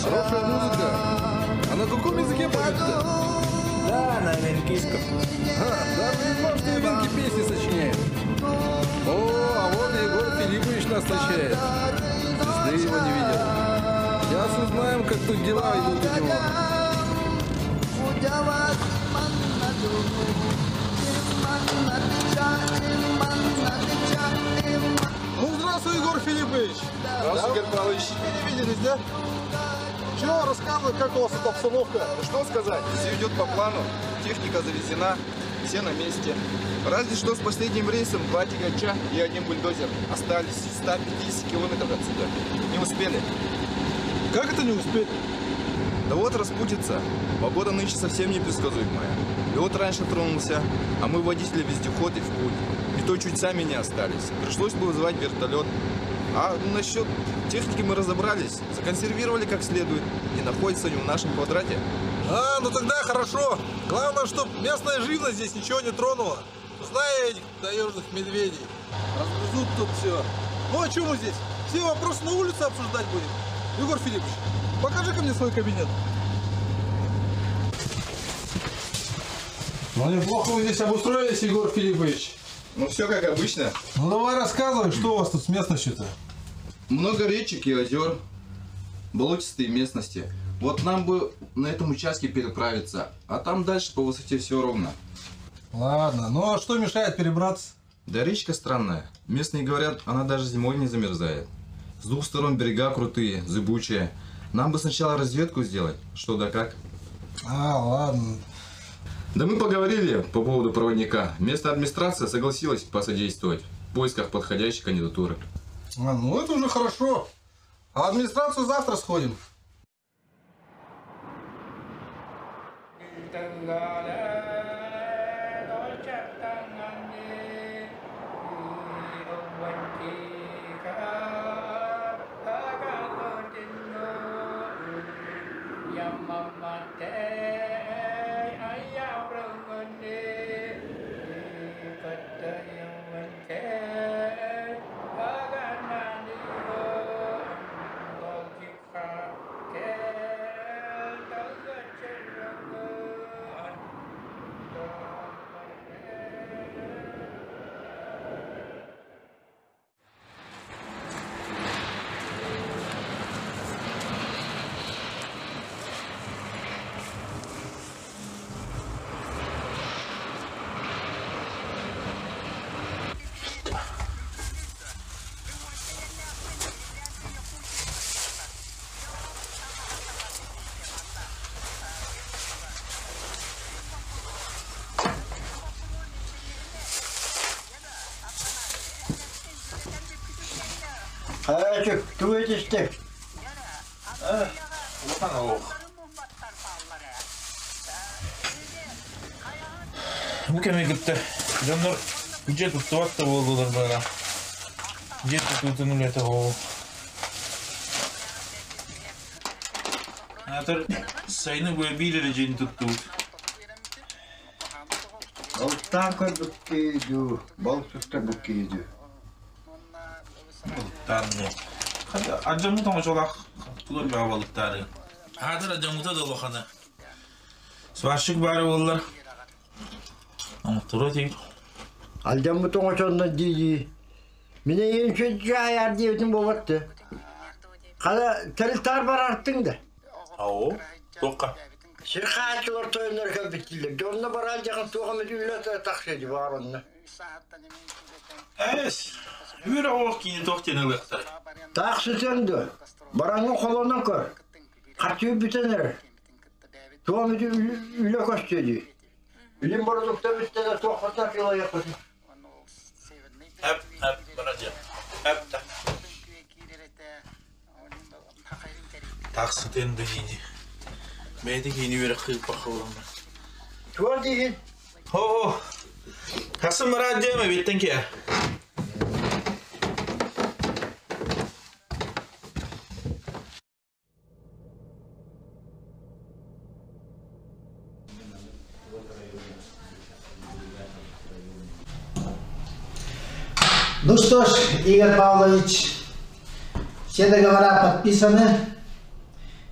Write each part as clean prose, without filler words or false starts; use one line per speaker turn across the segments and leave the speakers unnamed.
Хорошая музыка. А на каком языке поют-то?
Да, на эвенкийском.
А, даже не знал, что эвенки песни сочиняют. О, а вот и Егор Филиппович нас встречает. Звезды его не видел. Сейчас узнаем, как тут дела идут у него.
Ну, здравствуй, Егор Филиппович.
Здравствуй, Игорь Павлович.
Не виделись, да? Чего, рассказывай, как у вас тут обстановка?
Ну, что сказать, все идет по плану, техника завезена, все на месте. Разве что с последним рейсом два тягача и один бульдозер остались в 150 километров отсюда. Не успели.
Как это не успели?
Да вот распутится. Погода нынче совсем непредсказуемая. Лед раньше тронулся, а мы водители вездеходы в путь. И то чуть сами не остались. Пришлось бы вызывать вертолет. А насчет техники мы разобрались. Законсервировали как следует. И находятся они в нашем квадрате.
А, ну тогда хорошо. Главное, чтоб местная живность здесь ничего не тронула. Знаю я этих таежных медведей. Разгрызут тут все. Ну а чем мы здесь? Все вопросы на улице обсуждать будем. Егор Филиппович, покажи-ка мне свой кабинет. Ну неплохо вы здесь обустроились, Егор Филиппович.
Ну все как обычно.
Ну давай рассказывай, что у вас тут с местностью-то?
Много речек и озер, болотистые местности. Вот нам бы на этом участке переправиться, а там дальше по высоте все ровно.
Ладно, ну а что мешает перебраться?
Да речка странная. Местные говорят, она даже зимой не замерзает. С двух сторон берега крутые, зыбучие. Нам бы сначала разведку сделать, что да как.
А, ладно.
Да мы поговорили по поводу проводника. Местная администрация согласилась посодействовать в поисках подходящей кандидатуры.
А, ну это уже хорошо. А в администрацию завтра сходим.
Хайачык, тугу этистиҥ?
Улахан олох. Бу кэми кытта дьоннор дьиэ туттубат да буоллулар быһыылаах. Дьиэ тутуутун үлэтэ ол. Аатар сайыны быа биир эрэ дьиэни туттубут.
Балыктаан көрбүт киһи дуу, балык туттарбыт киһи дуу.
Балыктаан Ардьаммыт оҥочолоох тугу элбэҕи балыктаары. Аатыр ардьаммыта да улахана. Сварщик баара буоллар оҥотторуо этибит.
Алдьаммыт оҥочонно дии-дии. Мин эйигин үчүгэй айаар диэбитим буолбат дуо? Хата тэрилтэҕэр бараартыҥ да?
Оо, туохха?
Сир хааччылар тойоннор кэлбиттииллэр. Дьэ онно бараал дьахан туох эмит үлэ тахсыа дии баар онно.
Эс, үөр оҕо киини туох диэн ылыахтарай?
Таах сытыаҥ дуо? Бараҥҥын холонон көр. Харчы бүтэн эрэр. Туох эмит үлэ көстүө дии. Илин бородукта бүттэ да туоххутун атыылайыахпытый?
Эп, эп, бара дьэ. Эп да. Таах сытыаҥ да дии Бэйэтэ киини үөрэх кыыппахха буолан
Туох диигин?
Хо-хо. Хасым бараат диэм эбиттэн киэ.
Ну что ж, Игорь Павлович, все договора подписаны.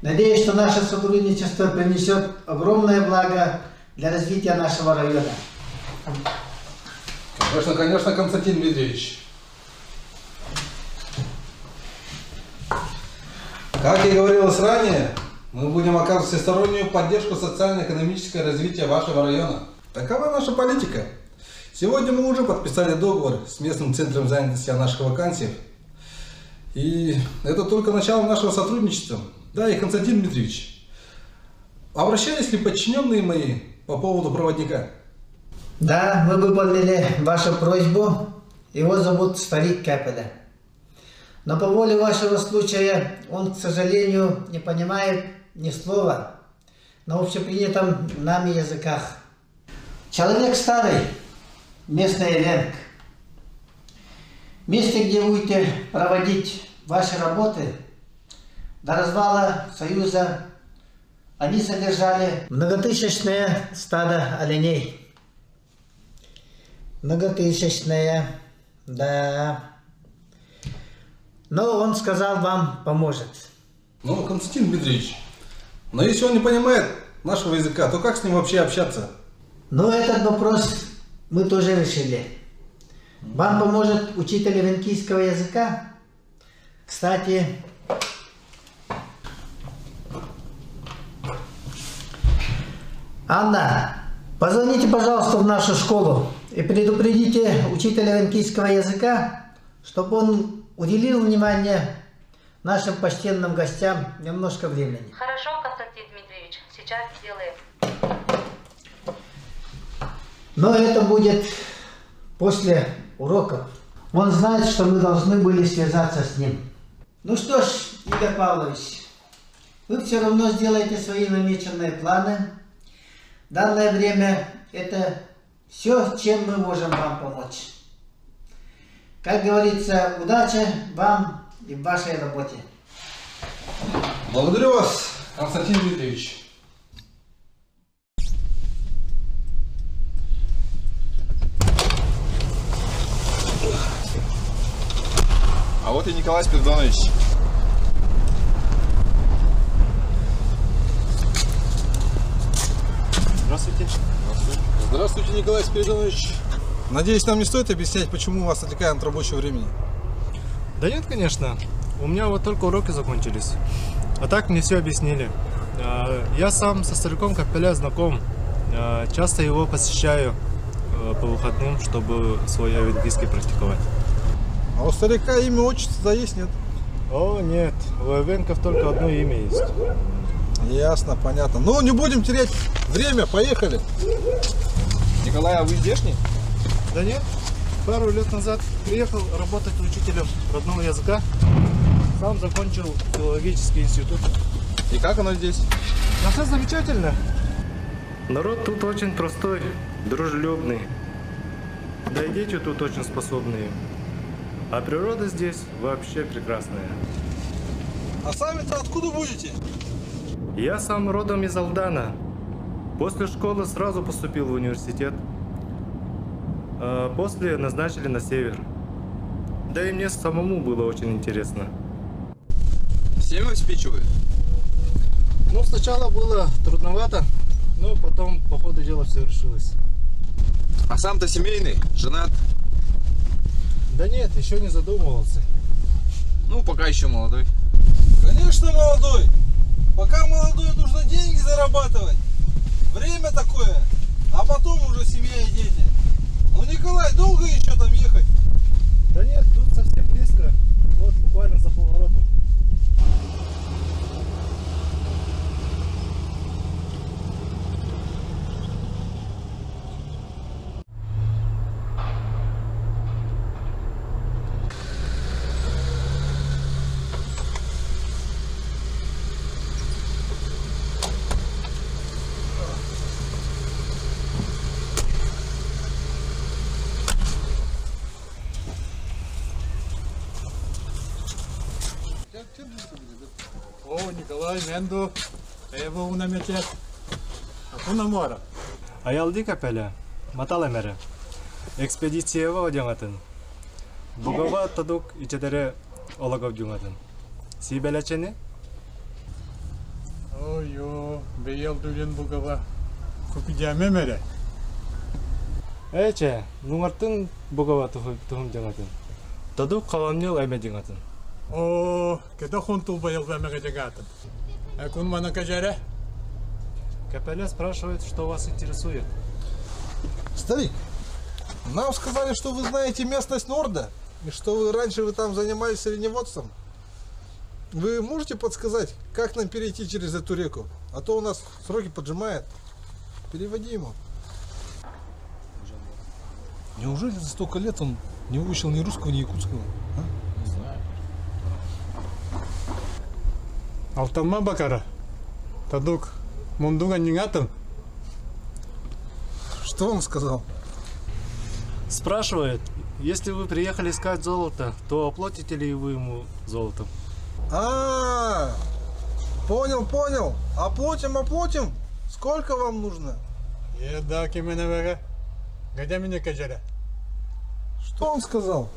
Надеюсь, что наше сотрудничество принесет огромное благо для развития нашего района.
Конечно, конечно, Константин Дмитриевич. Как и говорилось ранее, мы будем оказывать всестороннюю поддержку социально-экономического развития вашего района. Такова наша политика. Сегодня мы уже подписали договор с местным центром занятости о наших вакансиях. И это только начало нашего сотрудничества. Да, и Константин Дмитриевич, обращались ли подчиненные мои по поводу проводника?
Да, мы выполнили вашу просьбу. Его зовут Старик Капеля. Но по воле вашего случая он, к сожалению, не понимает ни слова на общепринятом нами языках. Человек старый, местный эвенк. Месте, где будете проводить ваши работы, до развала Союза они содержали многотысячное стадо оленей. Многотысячное, да. Но он сказал, вам поможет.
Ну, Константин Дмитриевич, но если он не понимает нашего языка, то как с ним вообще общаться?
Ну, этот вопрос мы тоже решили. Вам поможет учитель эвенкийского языка. Кстати, Анна, позвоните, пожалуйста, в нашу школу и предупредите учителя эвенкийского языка, чтобы он уделил внимание нашим почтенным гостям немножко времени.
Хорошо, Константин Дмитриевич, сейчас сделаем.
Но это будет после уроков. Он знает, что мы должны были связаться с ним. Ну что ж, Игорь Павлович, вы все равно сделаете свои намеченные планы. В данное время это все, чем мы можем вам помочь. Как говорится, удачи вам и в вашей работе.
Благодарю вас, Константин Дмитриевич.
А вот и Николай Спиридонович.
Здравствуйте.
Здравствуйте, Николай Спиридонович. Надеюсь, нам не стоит объяснять, почему мы вас отвлекаем от рабочего времени.
Да нет, конечно. У меня вот только уроки закончились. А так мне все объяснили. Я сам со стариком Капеля знаком. Часто его посещаю по выходным, чтобы свой эвенкийский практиковать.
А у старика имя, отчество есть, нет?
О, нет, у эвенков только одно имя есть.
Ясно, понятно. Ну, не будем терять время, поехали.
Николай, а вы здешний?
Да нет, пару лет назад приехал работать учителем родного языка. Сам закончил филологический институт.
И как оно здесь?
Да все замечательно. Народ тут очень простой, дружелюбный. Да и дети тут очень способные. А природа здесь вообще прекрасная.
А сами-то откуда будете?
Я сам родом из Алдана. После школы сразу поступил в университет. А после назначили на север. Да и мне самому было очень интересно.
Всем обеспечивают?
Ну, сначала было трудновато, но потом по ходу дела все решилось.
А сам-то семейный, женат?
Да нет, еще не задумывался.
Ну, пока еще молодой.
Конечно, молодой. Пока молодой, нужно деньги зарабатывать. Время такое. А потом уже семья и дети. Ну, Николай, долго еще там ехать?
Да нет, тут совсем близко. Вот, буквально за поворотом.
О, Николай, Менду, Эво унамете. Акуна мора.
Аялди капеля, матал эмере. Экспедициява одяңатын. Бугава тадук ичедере олагов дюңатын. Сибелечени?
Ой-о, бэйэл дүлен бугава кукудямем эрэ.
Эче, нуңартын бугава тухум дьаҥатын. Тадук халамньыл эме дьаҥатын.
О, кэдэ хонтул байылга эмэгэ дьаҥатын. Экун мана кэжэрэ.
Капеля спрашивает, что вас интересует.
Старик, нам сказали, что вы знаете местность Норда, и что вы раньше вы там занимались оленеводством. Вы можете подсказать, как нам перейти через эту реку? А то у нас сроки поджимает. Переводи ему. Неужели за столько лет он не выучил ни русского, ни якутского? А?
Не знаю.
Алтанма бакара. Тадук мундуга ниңатын.
Что он сказал?
Спрашивает, если вы приехали искать золото, то оплатите ли вы ему золотом?
А, понял, понял. Оплатим, оплатим. Сколько вам нужно?
Еда кименевеге. Где меня кэжэрэ?
Что он сказал?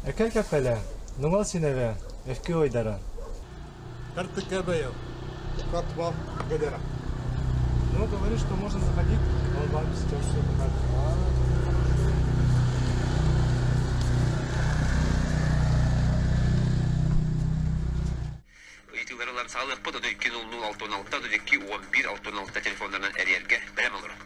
Экер капеля, нуңал синеве, эвки ойдара.
Картыка бэйэл. Катва гэдера.
Ну, говорит, что можно заходить, он вам сейчас все покажет.
Ыйытыылары ылан саҕалыахпыт, отут икки нул нул алта уон алта, отут икки уон биир алта уон алта телефоннарынан эрийэргэ бэлэм олорор.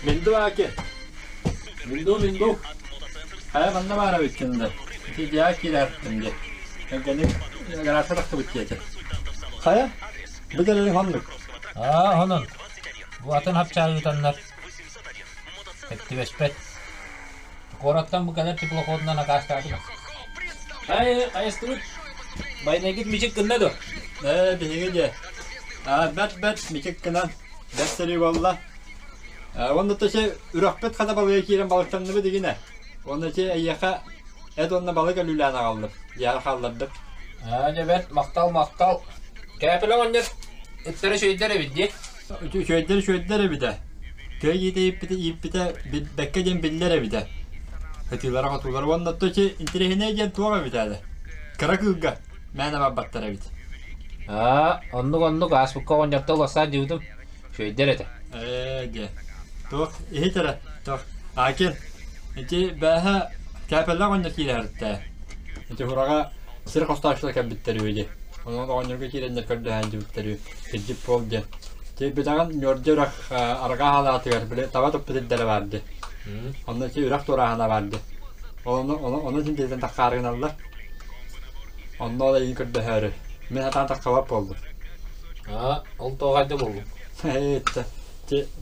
Минду аки. Минду, минду. Хайа манна баара бүттүн да. Ити дьаа киирээхтин дии. Кэргэним гаражка тахсыбыт диэтэ. Хайа, бу дэлэли хоннук.
Аа, хонон. Бу атын хапчаары ыытаннар. Эттибэспэт. Куораттан бу кэлэр теплоходунан акаастаатым. Ай, хайыстыбыт. Байнайгыт мичик гынна дуо?
Ээ, биһиги дьэ. Аа, бэрт-бэрт мичик гынан, бэрт сэрии буолла. Уонна то үрэхпит хата балыга киирэн балыктанныбыт игинэ. Уонна чи эйиэхэ эт уонна балык өлүүлээн аҕаллым. Дьиэҕэр хааллардым.
Аа, дьэ бэрт, махтал, махтал. Кээпилэ оҕонньор ыттара үчүгэйдэр эбит дии.
Үчүгэйдэр үчүгэйдэр эбит ээ. Тыа иитэ ииппитэ ииппитэ бэккэ диэн биллэр эбит ээ. Ытыылара-хотуулара уонна то чи интэриэһинэй диэн туох эбит ээ. Кыра кыылга мээнэ барбаттар эбит.
Аа, оннук-оннук ааспыкка оҕонньортон уларсаат дьыбытым. Үчүгэйдэр этэ.
Ээ, диэ. Туох иһит эрэ, туох. Аакин, ити бээһэ кээпэллээх оҕонньор киирээриттээ. Ити хураҕа сир хостооччулар кэлбиттэр үһү дии. Онон оҕонньорго киирэннэр көрдөһөн дьибиттэр үһү. Кирдьик буол диэн. Ти бүтэҕин Ньуордьа үрэх арҕаа халаатыгар били таба туппут ирдэрэ баар дии. Онно ити үрэх туорааһына баар дии. Ону ону ону син таххаары гыналлар. Онно ол эйигин көрдөһөөрү. Мин сатаан таххабат буоллум.
Аа, ол тоҕо буоллуҥ?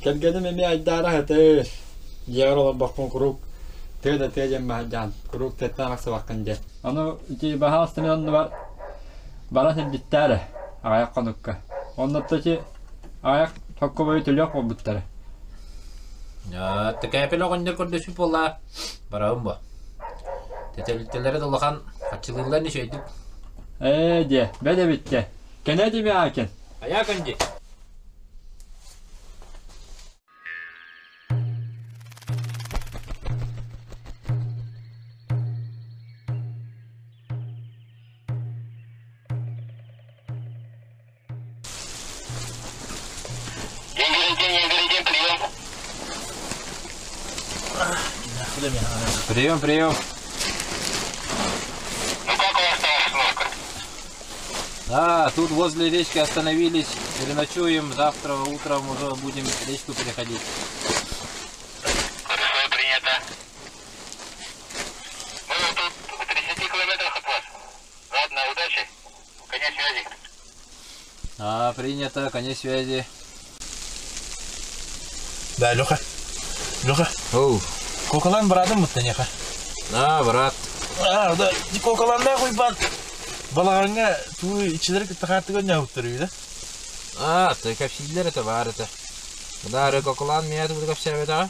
Кэргэним эмиэ айдаара сытыр. Дьиэҕэр олорбоккун куруук тыа да тыа диэн баһырдьаан, куруук тыаттан арахсыбаккын диэн. Ону ити баһаалыста мин оннубар бара сылдьыттаа эрэ, аҕыйах хонукка. Онно ити аҕыйах соккобойу төлүөх буолбуттара.
Тэкээпил оҕонньор көрдөспүт буоллаа, барабын бо. Тэтэлтэлэрэ да улахан, хаччылыыллар үчүгэйдик.
Ээ диэ, бэт эбит дьэ. Кэнэ дими аакен.
Айаа кэнди. Прием, прием. Да, тут возле речки остановились, переночуем, завтра утром уже будем речку переходить.
Хорошо, принято. Мы тут в 30 километрах от вас. Ладно, удачи. Конец связи.
А, принято, конец связи.
Да, Леха. Леха.
Оу.
Кокалан братым муттанеха.
А, брат.
А, да, кокаланда куйбан. Балаҕаҥҥа туу иччилэри кытта хаартыга оонньообуттар үһү да?
А, ты кэпсииллэр этэ баар этэ. Мыдаары кокалаан миэхэ тугу кэпсээбэтэҕэ?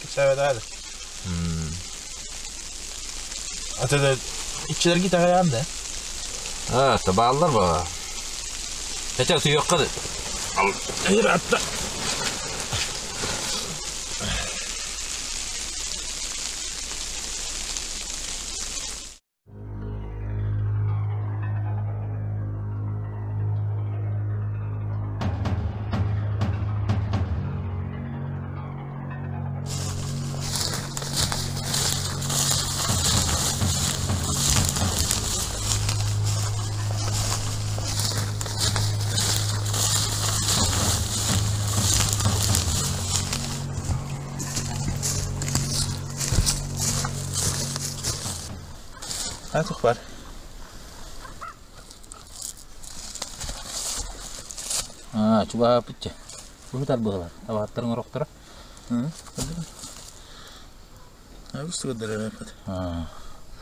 Кэпсээбэтэҕэ да. А ты иччилэргэ итэҕэйэҕин да?
А, табааллар ба. Хотя утуйуохха да.
Атта. А тух бар.
Аа, чугаһааппыт дьэ. Быһытар быһалар. Табаһыттарын орохторо.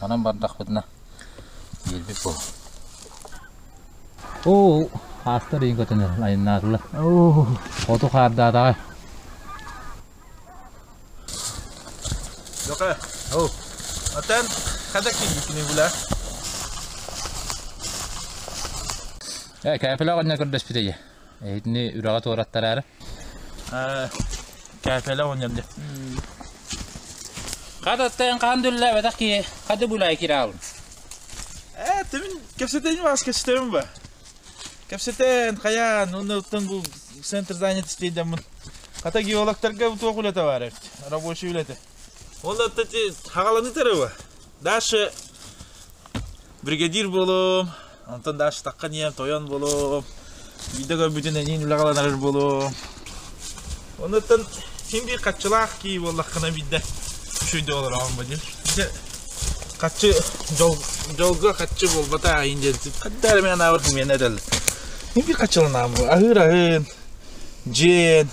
Онон бардахпытына биэрбит буолуо. Оо, хаастар иин көтөнөр айаннаатылар. Хоту хаардаатаҕай.
Лөкө. Отон хада киирбиккиний була?
Ээ, кээпилэ оҕонньор көрдөспүтэ дии. Эһитини үрэҕи туораттараары.
Кээпэлэ оҕонньор дии.
Хататтан хаан дүллээбэтэх киһи хады булай кираалын.
Ээ, тимин кэпсэтэн бас кэпсэтэбин ба. Кэпсэтэн, хайаан, уонна бу центр занятости дейдэммин. Хата геологтарга туох үлэтэ бар эбит, рабочий үлэтэ. Ол эти хагаланы тарыба. Дальше бригадир буолуом, онтон дальше таххан иэм тойон буолуом, биирдэ көрбүтүн эниин үлэҕэлэнэр буолуом. Онуттан син биир хаччылаах кии буоллаххына биирдэ үчүгэй олороҕун ба диэн. Дьэ хаччы дьол дьолго хаччы буолбата айын диэн хадда эрэ мен анаабар миэнэ этэллэр. Син биир хаччыланаам бу аһыыр аһын, дьиэн,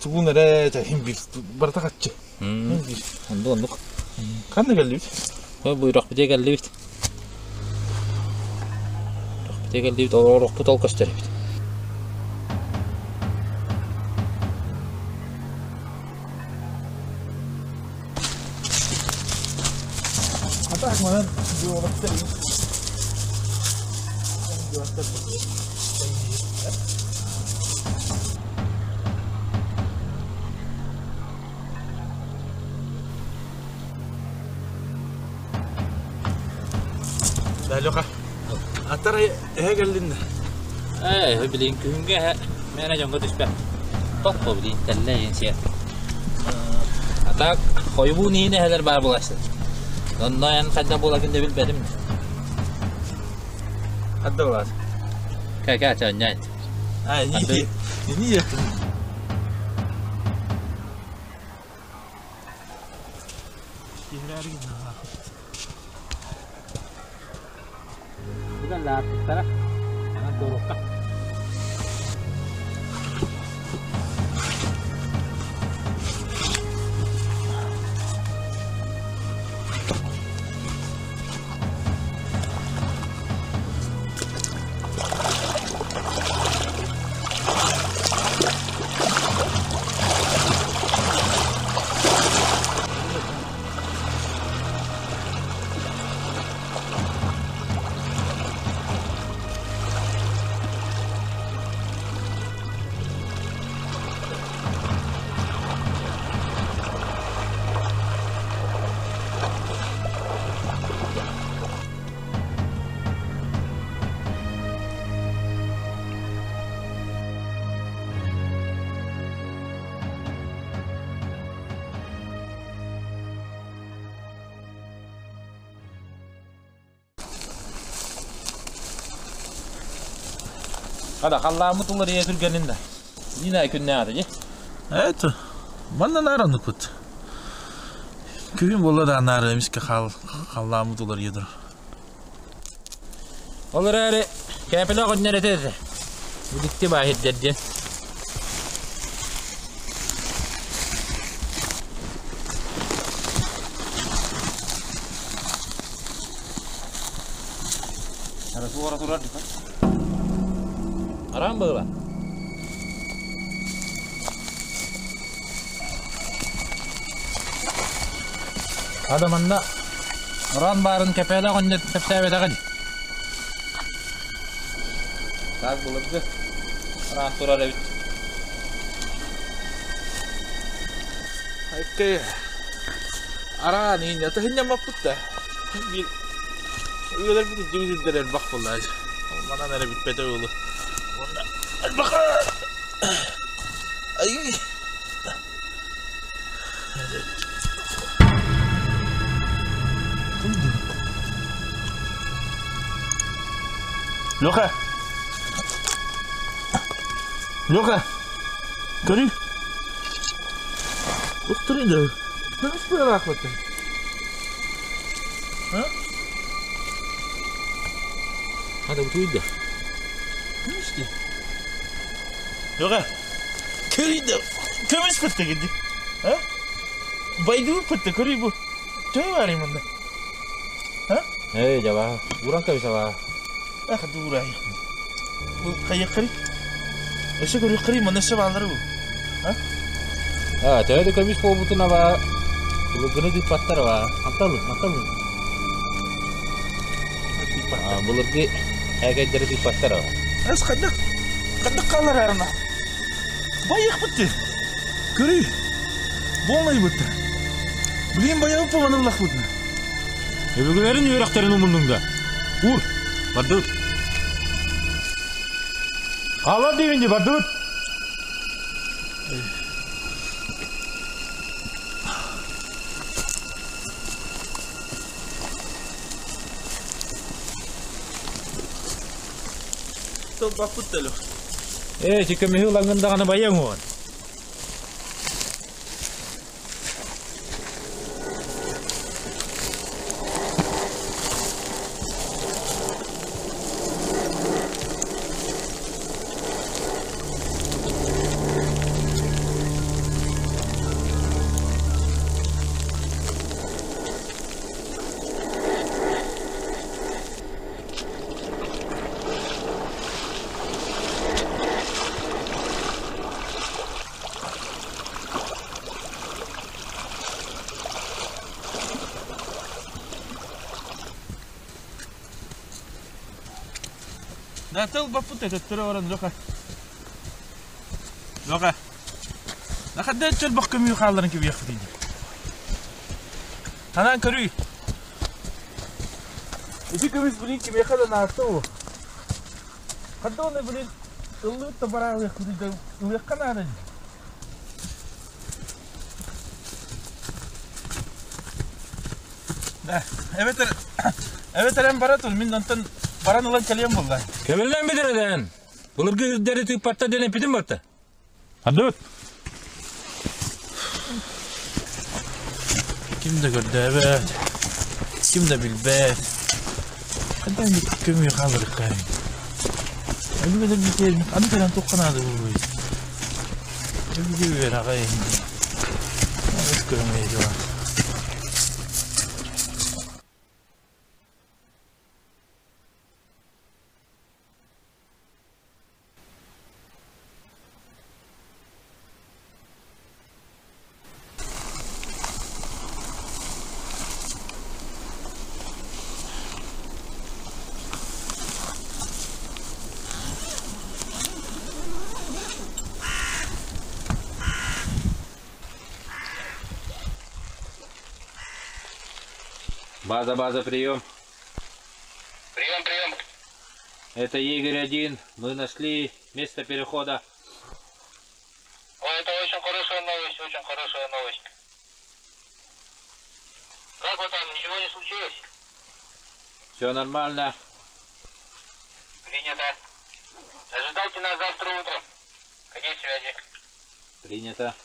тугун эрэ иһин биир барыта хаччы.
Онду оннук.
Ханна кэллибит?
Бу үрөхпүтэ кэллибит. Үрөхпүтэ кэллибит, орохпут ол көстөр эбит.
Атак манан геологтар Да, Леха, аттар эһэ кэллин да?
Ээ, билин күһүҥҥэ эһэ мээнэ дьоҥҥо түспэт. Тохто билин тэллэ иһин сиэр. А так, хойбуун иһин эһэлэр баар буолааччылар. Онно эн хайдах буоларгын да билбэтим.
Хадда булаас?
Кэ-кэ, чонньаайт.
А, не, не,
Лааппыттара анан туоруохха. Хада халлааммыт уларыйа түргэнин да. Нина күннээҕи дии.
Это, манна наар оннукпут. Күһүн буолла да наар эмискэ халлааммыт уларыйа турар.
Ол эрээри кээпилэ оҕонньор этэ этэ. Бүдүктү баахирдэр диэн. Туора турар Арам быыла. Хада манна уран баарын кэпээлэ оҕонньор кэпсээбэтэҕин. Так былыргы уран турар эбит.
Айкай араан иин атыһынньаммаппыт да. Биир ыаларбыт илдьибит элбэх буолла. Манан эрэ бүппэтэ уолу. Уонна элбэх Ай. Леха! Леха! Көрүй! Уктурын да. Көмүс быалаах баттын. А?
Хата бутуйда.
Ништи. Yoga. Көрүйді. Көмүс пытты киди. А? Байдуу пытты көрүй бу. Төй бар мында. А?
Эй, жаба. Уран кабиса ба.
Ах, дуурай. Бу кайы кыры. Өсө көрүй кыры мында өсө балдары бу. А?
А, төйдө көмүс болбутуна ба. Былыргыны тыппаттар ба. Анталы, анталы. А, былыргы әгәйдери тыппаттар ба.
Ас кадык. Кадык калар арына. Байык бітті. Көрүй. Болмай бітті. Блин, баяғы пованылақ бітті.
Өбүгүлөрүн үөрөхтөрүн умундуңда. Ур, бардыбыт. Алар дейбинди бардыбыт.
Тол бапыт төлө.
Э, чикемихи улангындаганы баяң оған.
Да, тол бапыт это түрі оран жоқа. Жоқа. Нақада чөл бақ көмүй қалдырын кеп яқы дейді. Танан көрүй. Ити көміс блин кем яқада нақты о. Қада оны блин ылы табара яқы дейді. Ұяққа нары. Да, evet evet eren барат ol. Мен онтан баран улан келем болла.
Кемелден бедереден. Былыргы ирдери тыппатта денеп битим батта. Бардыбыт.
Kim de gördü evet. Kim de bilbet. Kadan bir kömüyor kalırık kayın. Öbür bir kere anı kadar tokkanadı bu. Öbür gibi ver ağayın. Evet görmeye devam.
База, база, прием.
Прием, прием.
Это Игорь один. Мы нашли место перехода.
Ой, это очень хорошая новость, очень хорошая новость. Как вы там, ничего не случилось?
Все нормально.
Принято. Ожидайте нас завтра утром. Конец связи.
Принято.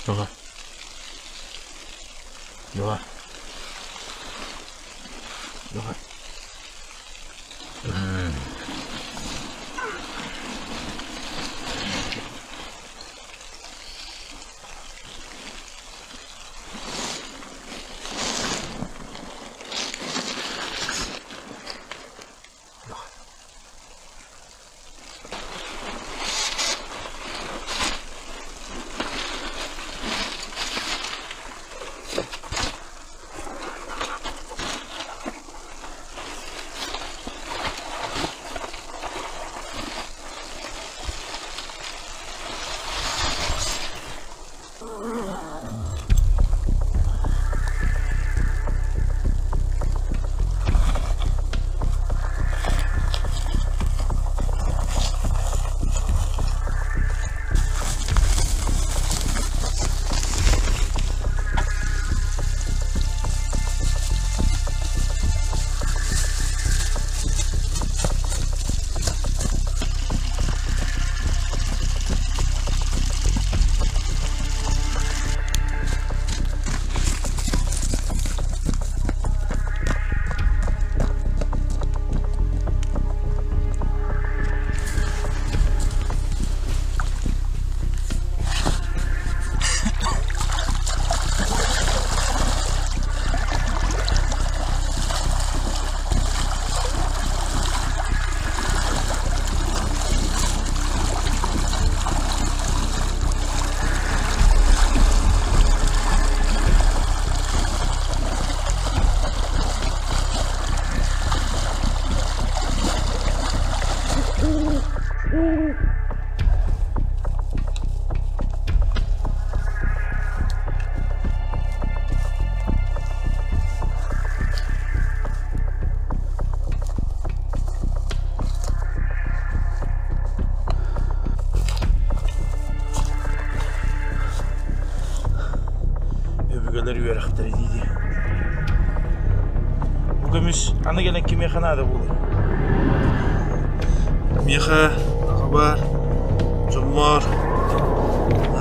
Жоға. Жоға. Жоға. үөрэхтэрэ дии Бу көмүс аны кэлэн кимиэхэ наада буолуой? Миэхэ аҕабар, дьоммор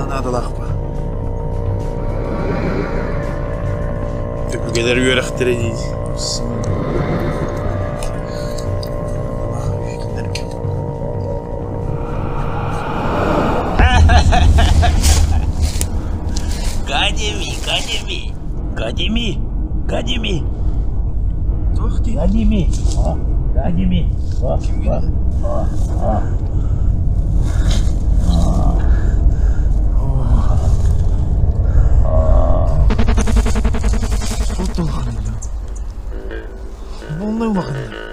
наадалаах ба. Өбүгэлэр үөрэхтэрэ дии. Гадими, гадими, гадими, гадими. Гадими, гадими. Онно улахан.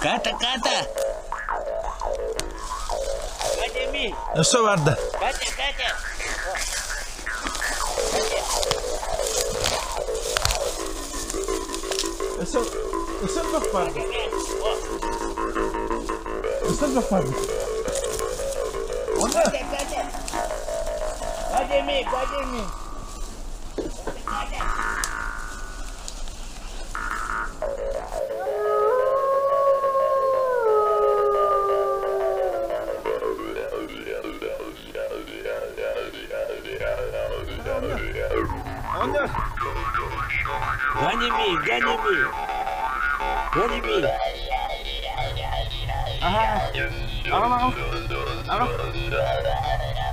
Ката, ката! Өссө барда. Катя, Катя! Өссө өссө барды. Өссө барды. Онно. Гадеми, гадеми. Ганими, ганими. Ганими. Ага. Ага, ага. Ага.